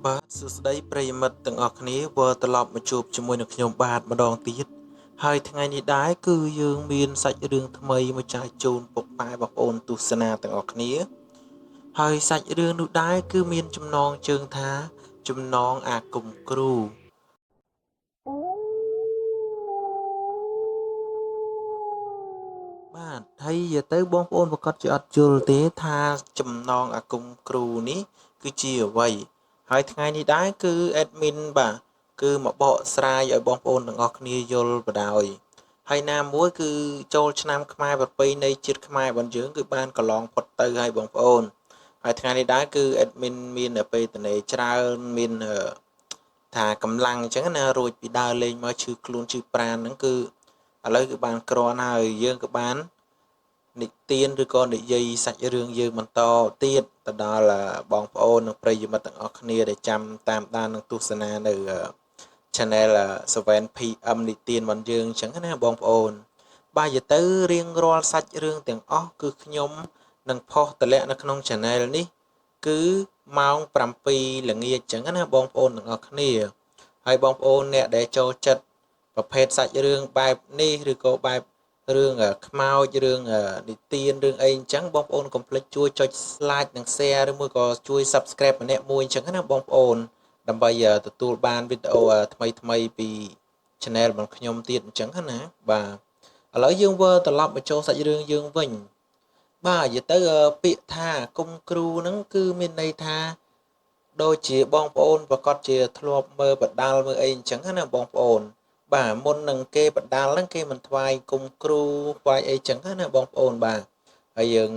បាទសួស្តីប្រិយមិត្តទាំងអស់គ្នាវិលត្រឡប់មកជួបជាមួយនឹងខ្ញុំបាទម្ដងទៀតហើយថ្ងៃនេះដែរគឺយើងមានសាច់រឿងថ្មីមកចែកជូនពុកម៉ែបងប្អូនទស្សនាទាំងអស់គ្នាហើយសាច់រឿងនោះដែរគឺមានចំណងជើងថាចំណងអាគមគ្រូបាទហើយនិយាយទៅបងប្អូនប្រកាសជាអត់យល់ទេថាចំណងអាគមគ្រូនេះគឺជាអ្វីហើយថ្ងៃនេះដែរគឺ admin បាទគឺមកបកស្រាយឲ្យបងប្អូនទាំងអស់គ្នាយល់បដ ாய் ហើយណាមួយគឺចូលឆ្នាំខ្មែរប្រពៃណីជាតិខ្មែររបស់យើងគឺបានកន្លងផុតទៅហើយបងប្អូនហើយថ្ងៃនេះដែរគឺ admin មានពេលតនេច្រើនមានថាកម្លាំងអញ្ចឹងណារួចពីដើរលេងមកឈឺខ្លួនឈឺប្រានហ្នឹងគឺឥឡូវគឺបានក្រាន់ហើយយើងក៏បាននិទានឬក៏និយាយសាច់រឿងយើងបន្តទៀតទៅដល់បងប្អូននិងប្រិយមិត្តទាំងអស់គ្នាដែលចាំតាមដាននិងទស្សនានៅ Channel 7PM និទានរបស់យើងអញ្ចឹងណាបងប្អូនបាទនិយាយទៅរៀងរាល់សាច់រឿងទាំងអស់គឺខ្ញុំនឹងផុសតម្លាក់នៅក្នុង Channel នេះគឺម៉ោង7ល្ងាចអញ្ចឹងណាបងប្អូនទាំងអស់គ្នាហើយបងប្អូនអ្នកដែលចូលចិត្តប្រភេទសាច់រឿងបែបនេះឬក៏បែបរឿងខ្មោចរឿងនិទានរឿងអីអញ្ចឹងបងប្អូនកុំភ្លេចជួយចុច like និង share ឬមួយក៏ជួយ Subscribe ម្នាក់មួយអញ្ចឹងណាបងប្អូនដើម្បីទទួលបានវីដេអូថ្មីថ្មីពី Channel របស់ខ្ញុំទៀតអញ្ចឹងណាបាទឥឡូវយើងវិលត្រឡប់មកចូលសាច់រឿងយើងវិញបាទនិយាយទៅពាក្យថាគុំគ្រូហ្នឹងគឺមានន័យថាដូចជាបងប្អូនប្រកាសជាធ្លាប់មើលបដាល់មើលអីអញ្ចឹងណាបងប្អូនបាទមុននឹងគេបដាល់ហ្នឹងគេមិនថ្វាយគុំគ្រូថ្វាយអីចឹងណាបងប្អូនបាទហើយយើង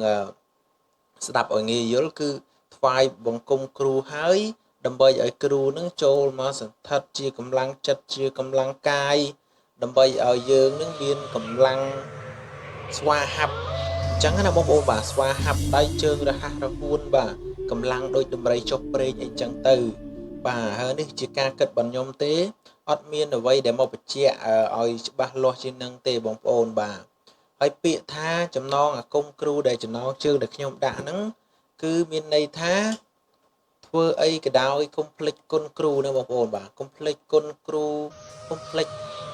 ស្ដាប់ឲ្យងាយយល់គឺថ្វាយបង្គំគ្រូហើយដើម្បីឲ្យគ្រូនឹងចូលមកសន្ធិដ្ឋជាកម្លាំងចិត្តជាកម្លាំងកាយដើម្បីឲ្យយើងនឹងមានកម្លាំងស្វាហាប់អញ្ចឹងណាបងប្អូនបាទស្វាហាប់ដៃជើងរហ័សរហួនបាទកម្លាំងដូចដំរីចុះព្រេងអីចឹងទៅបាទហើយនេះជាការគិតរបស់ខ្ញុំទេអត់មានអ្វីដែលមកបញ្ជាក់ឲ្យច្បាស់លាស់ជាងនឹងទេបងប្អូនបាទហើយពាក្យថាចំណងអាគមគ្រូដែលចំណងជើងដែលខ្ញុំដាក់ហ្នឹងគឺមានន័យថាធ្វើអីក៏ដោយកុំភ្លេចគុណគ្រូណាបងប្អូនបាទកុំភ្លេចគុណគ្រូកុំភ្លេច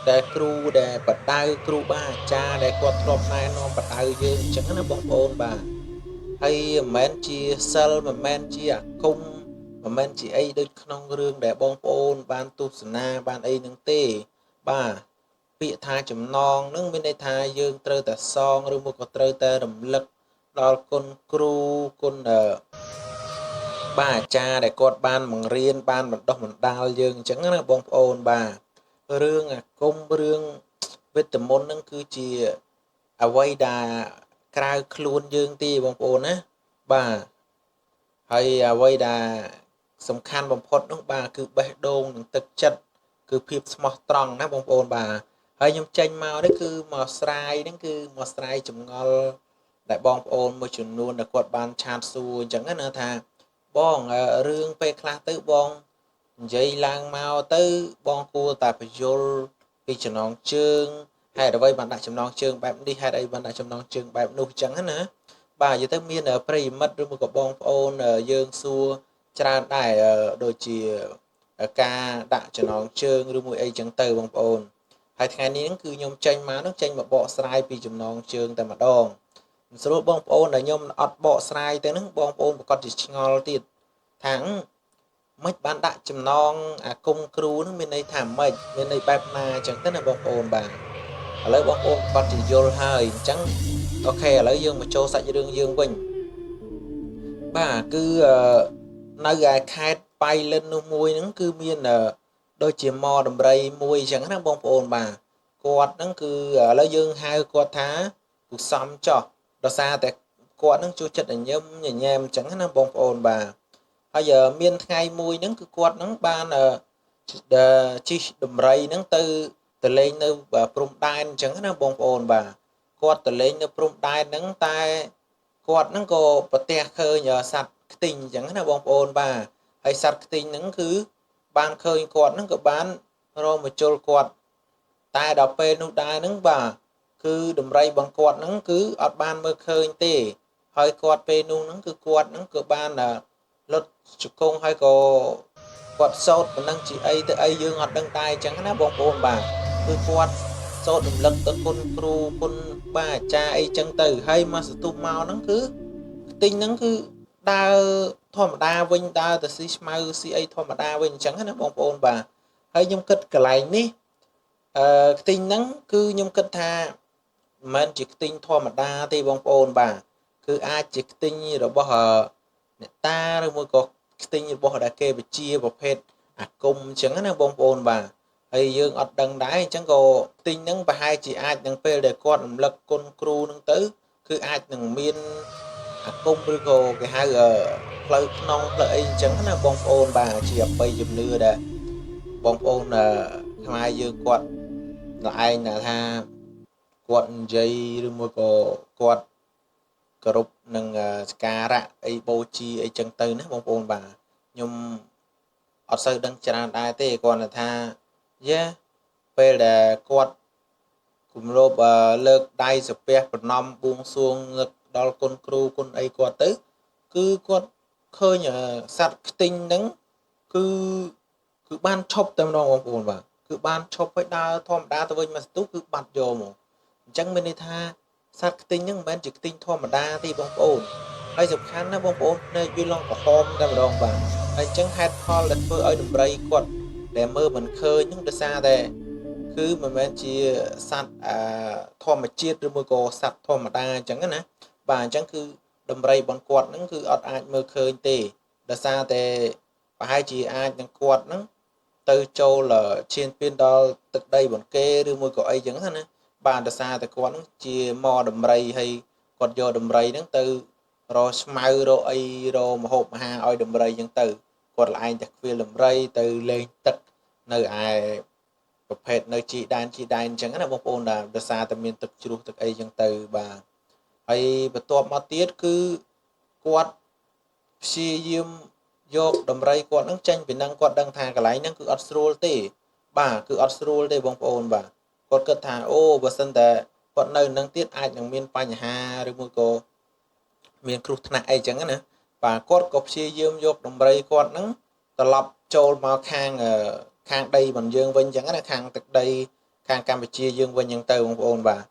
ដែលគ្រូដែលបដៅគ្រូបាអាចារ្យដែលគាត់ធ្លាប់ណែនាំបដៅយើងអញ្ចឹងណាបងប្អូនបាទហើយមិនមែនជាសិលមិនមែនជាអាគមមិនមែនជាអីដូចក្នុងរឿងដែលបងប្អូនបានទស្សនាបានអីនឹងទេបាទពាក្យថាចំណងនឹងមានន័យថាយើងត្រូវតែសងឬមួយក៏ត្រូវតែរំលឹកដល់គុណគ្រូគុណបាទអាចារ្យដែលគាត់បានបង្រៀនបានបណ្ដុះបណ្ដាលយើងអញ្ចឹងណាបងប្អូនបាទរឿងអាគមរឿងវេទមន្តនឹងគឺជាអ្វីដែលក្រៅខ្លួនយើងទេបងប្អូនណាបាទហើយអ្វីដែលសំខាន់បំផុតនោះបាទគឺបេះដូងនិងទឹកចិត្តគឺភាពស្មោះត្រង់ណាបងប្អូនបាទហើយខ្ញុំចេញមកនេះគឺមកស្រាយហ្នឹងគឺមកស្រាយចម្ងល់ដែលបងប្អូនមួយចំនួនដែលគាត់បានឆាតសួរអញ្ចឹងណាថាបងរឿងពេលខ្លះទៅបងនិយាយឡើងមកទៅបងគួរតែបញ្យល់ពីចំណងជើងហេតុអ្វីបានដាក់ចំណងជើងបែបនេះហេតុអីបានដាក់ចំណងជើងបែបនោះអញ្ចឹងណាបាទនិយាយទៅមានប្រិយមិត្តឬមួយក៏បងប្អូនយើងសួរច្រើនដែរដូចជាការដាក់ចំណងជើងឬមួយអីចឹងទៅបងប្អូនហើយថ្ងៃនេះគឺខ្ញុំចេញមកនឹងចេញមកបកស្រាយពីចំណងជើងតែម្ដងមិនស្រួលបងប្អូនដែលខ្ញុំអត់បកស្រាយទៅនឹងបងប្អូនប្រកាសជាឆ្ងល់ទៀតថាមិនបានដាក់ចំណងអាគមគ្រូនឹងមានន័យថាម៉េចមានន័យបែបណាអញ្ចឹងទៅណាបងប្អូនបាទឥឡូវបងប្អូនប្រកាសជាយល់ហើយអញ្ចឹងអូខេឥឡូវយើងមកចូលសាច់រឿងយើងវិញបាទគឺនៅឯខេត្តបៃលិននោះមួយហ្នឹងគឺមានដូចជាម៉ដំរីមួយអញ្ចឹងណាបងប្អូនបាទគាត់ហ្នឹងគឺឥឡូវយើងហៅគាត់ថាពុសំចោះដោយសារតែគាត់ហ្នឹងចូលចិត្តញញឹមញញែមអញ្ចឹងណាបងប្អូនបាទហើយមានថ្ងៃមួយហ្នឹងគឺគាត់ហ្នឹងបានជិះដំរីហ្នឹងទៅលេងនៅព្រំដែនអញ្ចឹងណាបងប្អូនបាទគាត់ទៅលេងនៅព្រំដែនហ្នឹងតែគាត់ហ្នឹងក៏ប្រទះឃើញសត្វខ្ទីងអញ្ចឹងណាបងប្អូនបាទហើយសត្វខ្ទីងហ្នឹងគឺបានឃើញគាត់ហ្នឹងក៏បានរមជុលគាត់តែដល់ពេលនោះដែរហ្នឹងបាទគឺដំរីបងគាត់ហ្នឹងគឺអត់បានមើលឃើញទេហើយគាត់ពេលនោះហ្នឹងគឺគាត់ហ្នឹងក៏បានលុតជង្គង់ហើយក៏ គាត់សោតមិនដឹងជាអីទៅអីយើងអត់ដឹងដែរអញ្ចឹងណាបងប្អូនបាទគឺគាត់សោតរំលឹកទៅគុណគ្រូគុណបាអាចារ្យអីចឹងទៅហើយមកសន្ទុះមកហ្នឹងគឺខ្ទិញហ្នឹងគឺដើរធម្មតាវិញដើរទៅស៊ីឆ្មៅស៊ីអីធម្មតាវិញអញ្ចឹងណាបងប្អូនបាទហើយខ្ញុំគិតកន្លែងនេះខ្ទិញហ្នឹងគឺខ្ញុំគិតថាមិនមែនជាខ្ទិញធម្មតាទេបងប្អូនបាទគឺអាចជាខ្ទិញរបស់អ្នកតាឬមួយក៏ខ្ទិញរបស់ដែលគេវិជាប្រភេទអាគមអញ្ចឹងណាបងប្អូនបាទហើយយើងអត់ដឹងដែរអញ្ចឹងក៏ខ្ទិញហ្នឹងប្រហែលជាអាចនឹងពេលដែលគាត់រំលឹកគុណគ្រូហ្នឹងទៅគឺអាចនឹងមានអាគមឬក៏គេហៅផ្លូវក្នុងផ្លូវអីអញ្ចឹងណាបងប្អូនបាទជាអបិយជំនឿដែលបងប្អូនខ្មែរយើងគាត់ឯងថាគាត់និយាយឬមួយក៏គាត់គោរពនឹងសក្ការៈអីបូជាអីចឹងទៅណាបងប្អូនបាទខ្ញុំអត់សូវដឹងច្រើនដែរទេគ្រាន់តែថាយ៉ាពេលដែលគាត់គម្របលើកដៃសាពះប្រណម្យបួងសួងនឹកដល់គុណគ្រូគុណអីគាត់ទៅគឺគាត់ឃើញសត្វខ្ទិញហ្នឹងគឺបានឈប់តែម្ដងបងប្អូនបាទគឺបានឈប់ឲ្យដើរធម្មតាទៅវិញមកស្ទុះគឺបាត់យកមកអញ្ចឹងមានន័យថាសត្វខ្ទិញហ្នឹងមិនមែនជាខ្ទិញធម្មតាទេបងប្អូនហើយសំខាន់ណាបងប្អូនភ្នែកវាឡងក្រហមតែម្ដងបាទហើយអញ្ចឹងហេតុផលដែលធ្វើឲ្យដំរីគាត់ដែលមើលមិនឃើញហ្នឹងដោយសារតែគឺមិនមែនជាសត្វធម្មជាតិឬមួយក៏សត្វធម្មតាអញ្ចឹងណាបាទអញ្ចឹងគឺដំរីរបស់គាត់ហ្នឹងគឺអត់អាចមើលឃើញទេដោយសារតែប្រហែលជាអាចនឹងគាត់ហ្នឹងទៅចូលឈានពានដល់ទឹកដីបន្គេឬមួយក៏អីចឹងណាបាទដោយសារតែគាត់ហ្នឹងជាមកដំរីហើយគាត់យកដំរីហ្នឹងទៅរកស្មៅរកអីរកម្ហូបអាហារឲ្យដំរីចឹងទៅគាត់ល្អែងតែខ្វៀលដំរីទៅលេងទឹកនៅឯប្រភេទនៅជីដែនអញ្ចឹងណាបងប្អូនបាទដោយសារតែមានទឹកជ្រោះទឹកអីចឹងទៅបាទហើយបន្ទាប់មកទៀតគឺគាត់ព្យាយាមយកដំរីគាត់នឹងចេញពីនឹងគាត់ដឹងថាកន្លែងហ្នឹងគឺអត់ស្រួលទេបាទគឺអត់ស្រួលទេបងប្អូនបាទគាត់គិតថាអូបើសិនតែគាត់នៅនឹងទៀតអាចនឹងមានបញ្ហាឬមួយក៏មានគ្រោះថ្នាក់អីចឹងណាបាទគាត់ក៏ព្យាយាមយកដំរីគាត់ហ្នឹងត្រឡប់ចូលមកខាងដីរបស់យើងវិញចឹងណាខាងទឹកដីខាងកម្ពុជាយើងវិញចឹងទៅបងប្អូនបាទ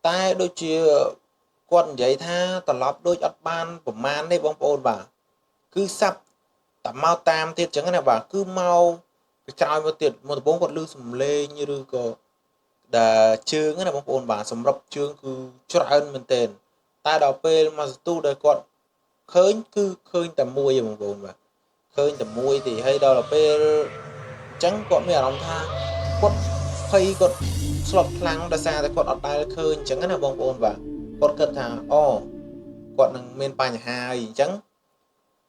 តែដូចជាគាត់និយាយថាត្រឡប់ដូចអត់បានប្រមាណទេបងប្អូនបាទគឺសัพតែមកតាមទៀតចឹងណាបាទគឺមកពីក្រោយមកទៀតមកដំបូងគាត់ឮសំឡេងឬក៏ដែលជើងណាបងប្អូនបាទសម្រាប់ជើងគឺច្រើនមែនទែនតែដល់ពេលមកសន្ទុះដែលគាត់ឃើញគឺឃើញតែមួយឯងបងប្អូនបាទឃើញតែមួយទេហើយដល់ពេលអញ្ចឹងគាត់មានអារម្មណ៍ថាគាត់ភ័យគាត់ស្លុតខ្លាំងដោយសារតែគាត់អត់ដែលឃើញអញ្ចឹងណាបងប្អូនបាទគាត់គិតថាអូគាត់នឹងមានបញ្ហាអីអញ្ចឹង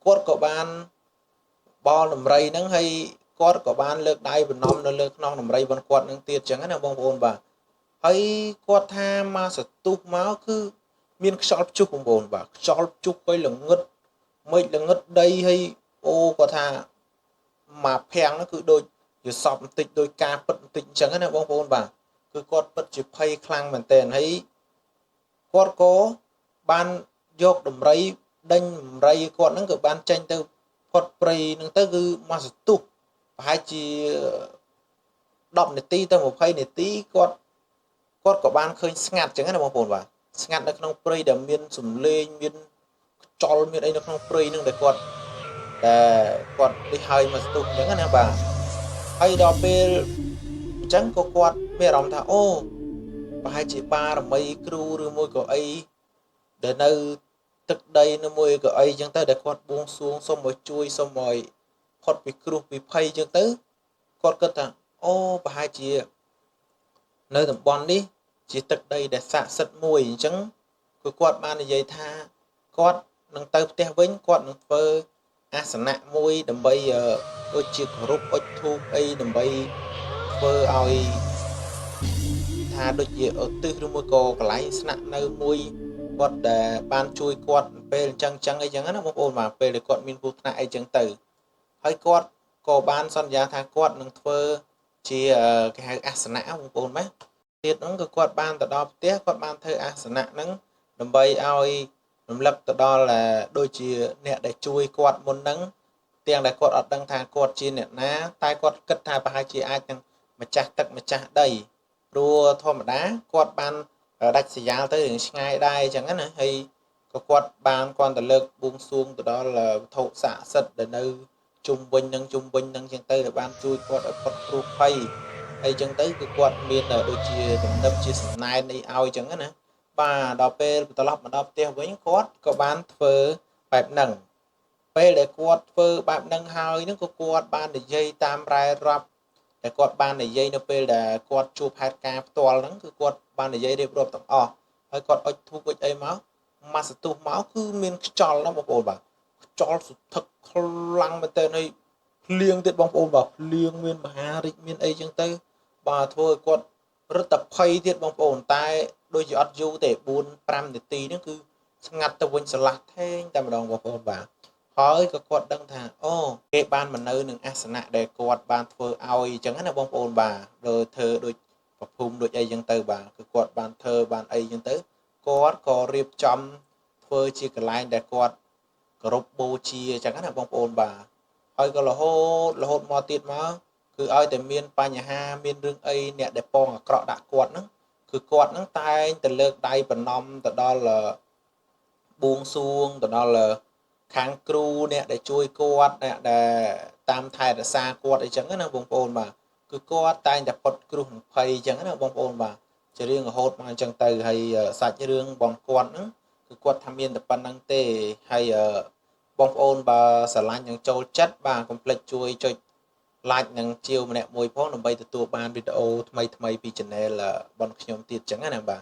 គាត់ក៏បានបលដំរីហ្នឹងហើយគាត់ក៏បានលើកដៃបណ្ណំនៅលើខ្នងដំរីរបស់គាត់នឹងទៀតអញ្ចឹងណាបងប្អូនបាទហើយគាត់ថាមកសន្ទុះមកគឺមានខ្យល់ព្យុះបងប្អូនបាទខ្យល់ព្យុះហើយល្ងឹតមេឃល្ងឹតដីហើយអូគាត់ថាមកភាំងហ្នឹងគឺដូចជាសពបន្តិចដូចការពិតបន្តិចអញ្ចឹងណាបងប្អូនបាទគឺគាត់ពិតជាភ័យខ្លាំងមែនទែនហើយគាត់ក៏បានយកដំរីដេញដំរីគាត់ហ្នឹងក៏បានចេញទៅផុតព្រៃហ្នឹងទៅគឺមកសន្ទុះប្រហែលជា10នាទីទៅ20នាទីគាត់ក៏បានឃើញស្ងាត់អញ្ចឹងណាបងប្អូនបាទស្ងាត់នៅក្នុងព្រៃដែលមានសំឡេងមានខ្យល់មានអីនៅក្នុងព្រៃហ្នឹងដែលគាត់នេះហើយមកស្ទុះអញ្ចឹងណាបាទហើយដល់ពេលអញ្ចឹងក៏គាត់មានអារម្មណ៍ថាអូប្រហែលជាបារមីគ្រូឬមួយក៏អីដែលនៅទឹកដីនៅមួយក៏អីអញ្ចឹងទៅដែលគាត់បួងសួងសុំឲ្យជួយសុំឲ្យផុតពីគ្រោះពីភ័យអញ្ចឹងទៅគាត់គិតថាអូប្រហែលជានៅតំបន់នេះជាទឹកដីដែលស័ក្តិសិទ្ធិមួយអញ្ចឹងគឺគាត់បាននិយាយថាគាត់នឹងទៅផ្ទះវិញគាត់នឹងធ្វើអាសនៈមួយដើម្បីដូចជាគោរពអុជធូបអីដើម្បីធ្វើឲ្យថាដូចជាឧទ្ទិសឬមួយក៏កន្លែងស្នាក់នៅមួយគាត់ដែលបានជួយគាត់ពេលអញ្ចឹងអីចឹងណាបងប្អូនបាទពេលដែលគាត់មានគ្រោះថ្នាក់អីចឹងទៅហើយគាត់ក៏បានសន្យាថាគាត់នឹងធ្វើជាគេហៅអាសនៈបងប្អូនបាទទៀតហ្នឹងក៏គាត់បានទៅដល់ផ្ទះគាត់បានធ្វើអាសនៈហ្នឹងដើម្បីឲ្យរំលឹកទៅដល់ដូចជាអ្នកដែលជួយគាត់មុនហ្នឹង ទាំងដែលគាត់អត់ដឹងថាគាត់ជាអ្នកណាតែគាត់គិតថាប្រហែលជាអាចនឹងម្ចាស់ទឹកម្ចាស់ដីព្រោះធម្មតាគាត់បានដាច់ស្រយាលទៅរឿងឆ្ងាយដែរអញ្ចឹងណាហើយក៏គាត់បានគាត់ទៅលើកបួងសួងទៅដល់វត្ថុស័ក្តិសិទ្ធិដែលនៅជុំវិញនឹងជុំវិញនឹងអញ្ចឹងទៅដែលបានជួយគាត់ឲ្យផុតគ្រោះភ័យអីចឹងទៅគឺគាត់មានដូចជាទំនឹបជាសំណែនអីឲ្យអញ្ចឹងណាបាទដល់ពេលត្រឡប់មកដល់ផ្ទះវិញគាត់ក៏បានធ្វើបែបហ្នឹងពេលដែលគាត់ធ្វើបែបហ្នឹងហើយហ្នឹងក៏គាត់បាននិយាយតាមរ៉ែរាប់តែគាត់បាននិយាយនៅពេលដែលគាត់ជួបហេតុការណ៍ផ្ទាល់ហ្នឹងគឺគាត់បាននិយាយរៀបរាប់ទាំងអស់ហើយគាត់អុជធូបអុជអីមកមកសន្ទុះមកគឺមានខ្យល់ណាបងប្អូនបាទខ្យល់សន្ធឹកខ្លាំងមែនទែនហើយភ្លៀងទៀតបងប្អូនបាទភ្លៀងមានមហារិចមានអីចឹងទៅបាទធ្វើឲ្យគាត់រឹតតែភ័យទៀតបងប្អូនតែដូចជាអត់យូរទេ4 5នាទីហ្នឹងគឺស្ងាត់ទៅវិញស្រឡះថេងតែម្ដងបងប្អូនបាទហើយក៏គាត់ដឹងថាអូគេបានមកនៅនឹងអាសនៈដែលគាត់បានធ្វើឲ្យអញ្ចឹងណាបងប្អូនបាទដោយធ្វើដូចប្រភូមិដូចអីចឹងទៅបាទគឺគាត់បានធ្វើបានអីចឹងទៅគាត់ក៏រៀបចំធ្វើជាកន្លែងដែលគាត់គោរពបូជាអញ្ចឹងណាបងប្អូនបាទហើយក៏រហូតមកទៀតមកគឺឲ្យតែមានបញ្ហាមានរឿងអីអ្នកដែលពងអាក្រក់ដាក់គាត់ហ្នឹងគឺគាត់ហ្នឹងតែងតែលើកដៃប្រណម្យទៅដល់បួងសួងទៅដល់ខាងគ្រូអ្នកដែលជួយគាត់អ្នកដែលតាមថែរក្សាគាត់អីចឹងណាបងប្អូនបាទគឺគាត់តែងតែផុតគ្រោះនឹងភ័យអញ្ចឹងណាបងប្អូនបាទជារៀងរហូតមកអញ្ចឹងទៅហើយសាច់រឿងបងគាត់ហ្នឹងគឺគាត់ថាមានតែប៉ុណ្្នឹងទេហើយបងប្អូនបើស្រឡាញ់នឹងចូលចិត្តបាទកុំភ្លេចជួយចុច like និងជាវម្នាក់មួយផងដើម្បីទទួលបានវីដេអូថ្មីៗពី Channel របស់ខ្ញុំទៀតអញ្ចឹងណាបាទ